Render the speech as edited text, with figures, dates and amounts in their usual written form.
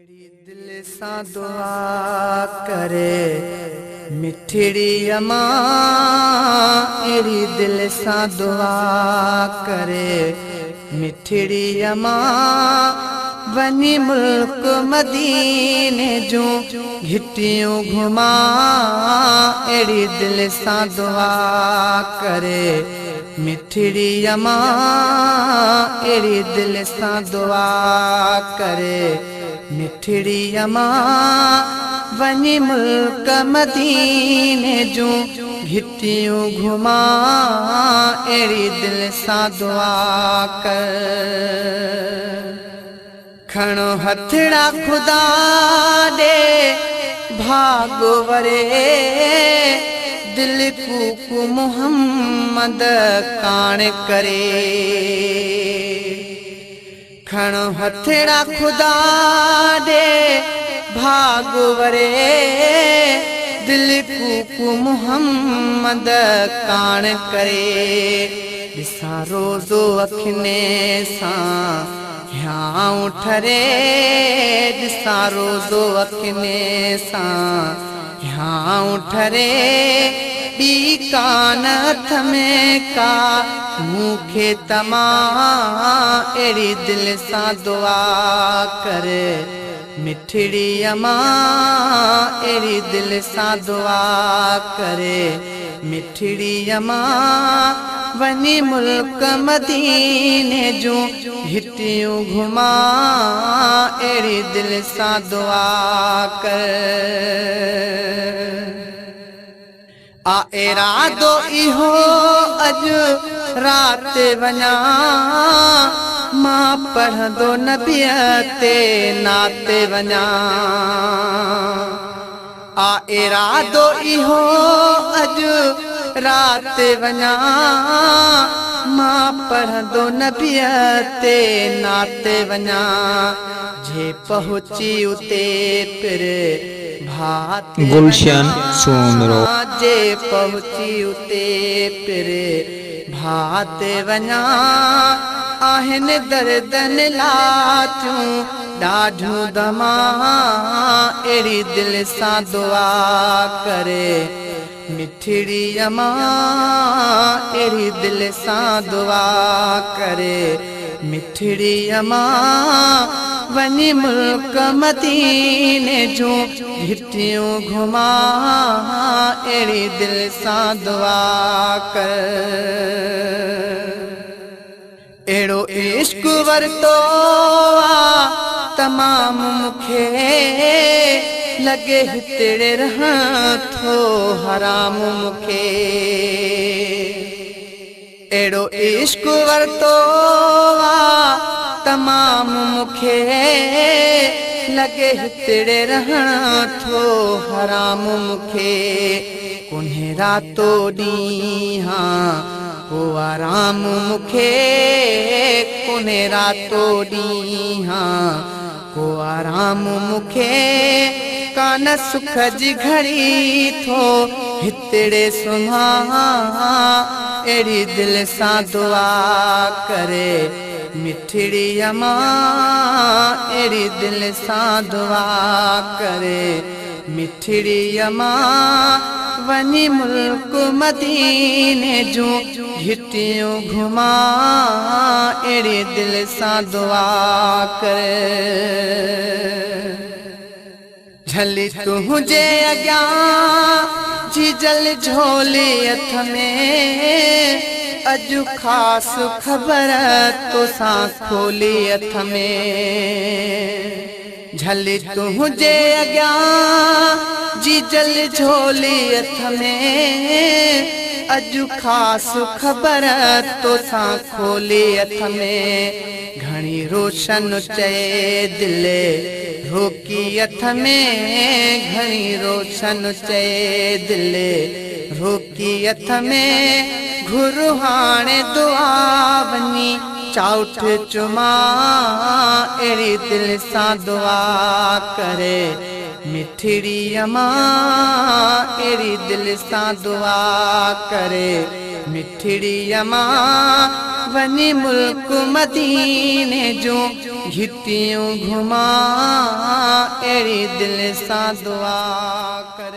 अहिड़ी दिल सां दुआ करे मिठड़ी अमां, अहिड़ी दिल सां दुआ करे मिठड़ी अमां। वञी मुल्क मदीने जूं घिटियूं घुमां, अहिड़ी दिल सां दुआ करे मिठड़ी अमां, अहिड़ी दिल सां दुआ करे मिठड़ी अमां। वञी मुल्क मदीने जूं घिटियूं घुमां, अहिड़ी दिल सां दुआ कर। खणो हथड़ा खुदा ॾे भाॻो वरे, दिल कूकू मोहम्मद काण करे। खणो हथड़ा खुदा ॾे भाॻो वरे, दिल कूकू मोहम्मद काण करे। ॾिसां रोज़ो अखिने सां हियांउ ठरे, ॾिसां रोज़ो अखिने सां हियांउ ठरे। ॿी कान हथ में का मूंखे तमां, अहिड़ी दिल सां दुआ करे मिठड़ी अमां, अहिड़ी दिल सां दुआ करे मिठड़ी अमां। वञी मुल्क मदीने जूं घिटियूं घुमां, अहिड़ी दिल सां दुआ कर। आ इरादो इहो अॼु राति वञा, मां पढ़ंदो नबीअ ते नाते वञा। आ इरादो इहो अॼु राति वञा, मां पढ़ंदो नबीअ ते नाते वञा। जे पहुची उते पिर भात गुलशन सूमरो, जे पहुची उते पिर भात वञा। आहिनि दर्दन लाथियूं ॾाढियूं दमां, अहिड़ी दिल सां दुआ करे मिठड़ी अमां, अहिड़ी दिल सां दुआ करे मिठड़ी अमां। वञी मुल्क मदीने जूं घिटियूं घुमां, अहिड़ी दिल सां दुआ कर। अहिड़ो इश्क वरितो आ तमामु मूंखे, लॻे हितिड़े रहण थो हराम मूंखे। अहिड़ो इश्क वरितो आ तमामु मूंखे, लॻे हितिड़े रहण थो हराम मूंखे। कोन्हे रातो ॾींहुं को आराम मूंखे, कोन्हे रातो ॾींहुं को आराम मूंखे। कान सुख जी घड़ी थो हितिड़े सुम्हां, अहिड़ी दिल सां दुआ करे मिठड़ी अमां, अहिड़ी दिल सां दुआ करे मिठड़ी अमां। वञी मुल्क मदीने जूं घिटियूं घुमां, अहिड़ी दिल सां दुआ करे। झली तुंहिंजे अॻियां जीजल झोली हथ में, अॼु ख़ासि ख़बर तोसां खोली हथ में। झली तुंहिंजे अॻियां जीजल झोली हथ में, अॼु ख़ासि ख़बर तोसां खोली हथ में। घणी रोशन चए दिल रोकी हथ में, घणी रोशन चए दिल रोकी हथ में। घुर हाणे दुआ वञी चाउठ चुमां, अहिड़ी दिल सां दुआ करे मिठड़ी अमां, अहिड़ी दिल सां दुआ करे मिठड़ी अमां। वञी मुल्क मदीने जूं घिटियूं घुमां, اهڙي دل سان دعا ڪر.